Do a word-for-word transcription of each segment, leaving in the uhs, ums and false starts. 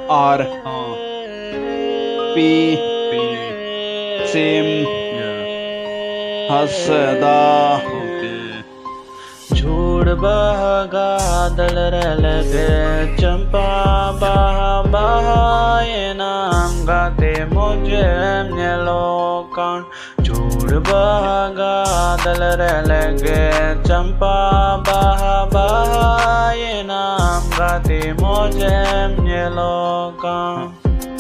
R P Sim Hasda. ᱡᱷᱩᱲ ᱵᱟᱦᱟ ᱜᱟᱫᱮᱞ ᱨᱮ ᱞᱮᱜᱮ ᱪᱟᱢᱯᱟ ᱵᱟᱦᱟ ᱵᱟᱦᱟᱭᱮᱱᱟᱢ ᱜᱟᱛᱮ ᱢᱚᱡᱮᱢ ᱧᱮᱞᱚᱜ ᱠᱟᱱ᱾ ᱡᱷᱩᱲ ᱵᱟᱦᱟ ᱜᱟᱫᱮᱞ ᱨᱮ ᱞᱮᱜᱮ ᱪᱟᱢᱯᱟ ᱵᱟᱦᱟ ᱵᱟᱦᱟᱭᱮᱱᱟᱢ ᱜᱟᱛᱮ ᱢᱚᱡᱮᱢ ᱧᱮᱞᱚᱜ ᱠᱟᱱ᱾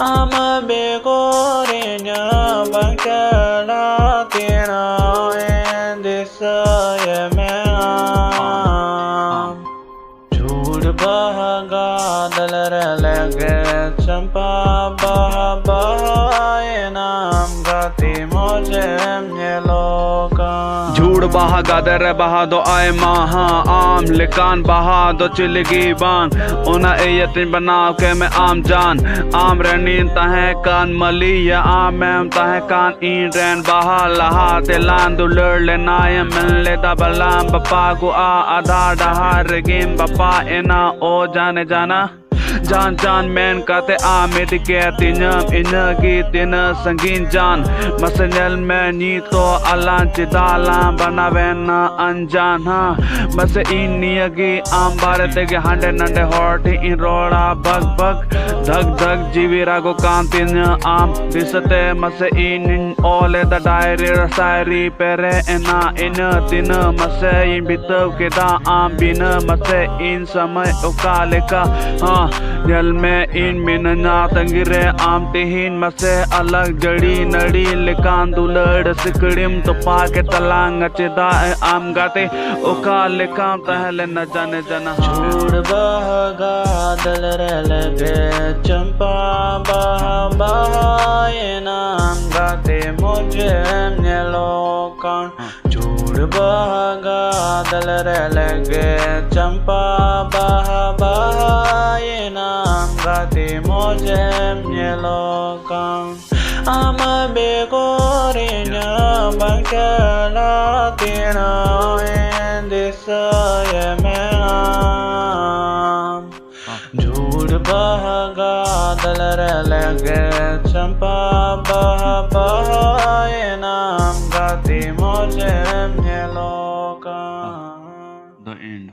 ᱟᱢ ᱵᱮᱜᱚᱨ ᱤᱧᱟᱹᱜ ᱵᱟᱝ ᱪᱟᱞᱟᱜ ᱛᱤᱱᱟᱹᱜ ᱤᱧ ᱫᱤᱥᱟᱹᱭᱮ ᱢᱮ ᱟᱢ᱾ ᱡᱷᱩᱲ ᱵᱟᱦᱟ ᱜᱟᱫᱮᱞ ᱨᱮ ᱞᱮᱜᱮ ᱪᱟᱢᱯᱟ ᱵᱟᱦᱟ ᱵᱟᱦᱟᱭᱮᱱᱟᱢ ᱜᱟᱛᱮ ᱢᱚᱡᱮᱢ ᱧᱮᱞᱚᱜ ᱠᱟᱱ᱾ ᱡᱷᱩᱲ ᱵᱟᱦᱟ ᱜᱟᱫᱮᱞ ᱨᱮ ᱵᱟᱦᱟ ᱫᱚ ᱟᱭᱢᱟ ᱦᱟᱸ, ᱟᱢ ᱞᱮᱠᱟᱱ ᱵᱟᱦᱟ ᱫᱚ ᱪᱤᱞᱤ ᱜᱮ ᱵᱟᱝ, ᱚᱱᱟ ᱤᱭᱟᱹᱛᱮᱧ ᱵᱮᱱᱟᱣ ᱠᱮᱫ ᱢᱮ ᱟᱢ ᱡᱟᱱ᱾ ᱟᱢ ᱨᱮᱱᱤᱧ ᱛᱟᱦᱮᱸ ᱠᱟᱱ ᱢᱟᱹᱞᱤᱭᱟ, ᱟᱢᱮᱢ ᱛᱟᱦᱮᱸ ᱠᱟᱱ ᱤᱧ ᱨᱮᱱ ᱵᱟᱦᱟ᱾ ᱞᱟᱦᱟ ᱛᱮᱞᱟᱝ ᱫᱩᱞᱟᱹᱲ ᱞᱮᱱᱟᱭᱮᱢ ᱢᱮᱱ ᱞᱮᱫᱟ ᱵᱟᱞᱟᱝ ᱵᱟᱯᱟᱜᱚᱜᱼᱟ, ᱟᱫᱷᱟ ᱰᱟᱦᱟᱨ ᱨᱮᱜᱮᱢ ᱵᱟᱯᱟᱜ ᱮᱱᱟ ᱳ ᱡᱟᱱᱮ ᱡᱟᱱᱟ᱾ ᱡᱟᱱ ᱡᱟᱱ ᱢᱮᱱ ᱠᱟᱛᱮ ᱟᱢ ᱤᱫᱤ ᱠᱮᱫᱤᱧᱟᱢ, ᱤᱱᱟᱹ ᱜᱮ ᱛᱤᱱᱟᱹᱜ ᱥᱟᱺᱜᱤᱧ ᱡᱟᱱ᱾ ᱢᱟᱥᱮ ᱧᱮᱞ ᱢᱮ ᱱᱤᱛᱚᱜ ᱟᱞᱟᱝ ᱪᱮᱫᱟᱜ ᱞᱟᱝ ᱵᱮᱱᱟᱣᱮᱱᱟ ᱟᱱᱡᱟᱱ ᱦᱟᱸ᱾ ᱢᱟᱥᱮ ᱤᱧ ᱱᱤᱭᱟᱹ ᱜᱮ ᱟᱢ ᱵᱟᱨᱮ ᱛᱮᱜᱮ ᱦᱟᱸᱰᱮ ᱱᱟᱰᱮ ᱦᱚᱲ ᱴᱷᱮᱱ ᱤᱧ ᱨᱚᱲᱟ ᱵᱟᱜᱽ ᱵᱟᱜᱽ ᱫᱷᱟᱠ ᱫᱷᱟᱠ ᱡᱤᱣᱤ ᱨᱟᱜᱚᱜ ᱠᱟᱱ ᱛᱤᱧᱟᱹ ᱟᱢ ᱫᱤᱥᱟᱹᱛᱮ᱾ ᱢᱟᱥᱮ ᱤᱧᱤᱧ ᱚᱞ ᱮᱫᱟ ᱰᱟᱭᱨᱤ ᱨᱮ ᱥᱟᱭᱨᱤ ᱯᱮᱨᱮᱡ ᱮᱱᱟ ᱤᱱᱟᱹ ᱛᱤᱱᱟᱹᱜ ᱢᱟᱥᱮ ᱤᱧ ᱵᱤᱛᱟᱹᱣ ᱠᱮᱫᱟ ᱟᱢ ᱵᱤᱱᱟᱹ᱾ ᱢᱟᱥᱮ ᱤᱧ ᱥᱚᱢᱚᱭ ᱚᱠᱟ ᱞᱮᱠᱟ ᱦᱟᱸ, ᱧᱮᱞ ᱢᱮ ᱤᱧ ᱢᱤᱱᱟᱹᱧᱟ ᱛᱟᱺᱜᱤ ᱨᱮ ᱟᱢ ᱛᱮᱦᱮᱧ᱾ ᱢᱟᱥᱮ ᱟᱞᱟᱜᱽ ᱡᱟᱹᱲᱤ ᱱᱟᱹᱲᱤ ᱞᱮᱠᱟᱱ ᱫᱩᱞᱟᱹᱲ ᱥᱤᱠᱲᱤᱢ ᱛᱚᱯᱟ ᱠᱮᱫ ᱛᱟᱞᱟᱝ ᱪᱮᱫᱟᱜ ᱟᱢ ᱜᱟᱛᱮ ᱚᱠᱟ ᱞᱮᱠᱟᱢ ᱛᱟᱦᱮᱸ ᱞᱮᱱᱟ ᱡᱟᱱᱮ ᱡᱟᱱᱟ ᱦᱟᱸ᱾ ᱡᱷᱩᱲ ᱵᱟᱦᱟ ᱜᱟᱫᱮᱞ ᱨᱮ ᱞᱮᱜᱮ ᱪᱟᱢᱯᱟ ᱵᱟᱦᱟ ᱵᱟᱦᱟᱭᱮᱱᱟᱢ ᱜᱟᱛᱮ ᱢᱚᱡᱮᱢ ᱧᱮᱞᱚᱜ ᱠᱟᱱ᱾ ᱡᱷᱩᱲ ᱵᱟᱦᱟ ᱜᱟᱫᱮᱞ ᱨᱮ ᱞᱮᱜᱮ ᱪᱟᱢᱯᱟ ᱵᱟᱦᱟ ᱵᱟᱦᱟᱭᱮᱱᱟᱢ ᱜᱟᱛᱮ ᱢᱚᱡᱮᱢ ᱧᱮᱞᱚᱜ ᱠᱟᱱ᱾ ᱟᱢ ᱵᱮᱜᱚᱨ ᱤᱧᱟᱹᱜ ᱵᱟᱝ ᱪᱟᱞᱟᱜ ᱛᱤᱱᱟᱹᱜ ᱤᱧ ᱫᱤᱥᱟᱹᱭᱮ ᱢᱮ ᱟᱢ᱾ ᱡᱷᱩᱲ ᱵᱟᱦᱟ ᱟᱫᱟᱞ ᱨᱮ ᱞᱮᱸᱜᱮᱫ ᱪᱟᱢᱯᱟ ᱵᱟᱦᱟ ᱵᱟᱦᱟᱭᱮᱱᱟᱢ, ᱜᱟᱛᱮ ᱢᱚᱡᱮᱢ ᱧᱮᱞᱚᱜ ᱠᱟᱱ᱾ The end.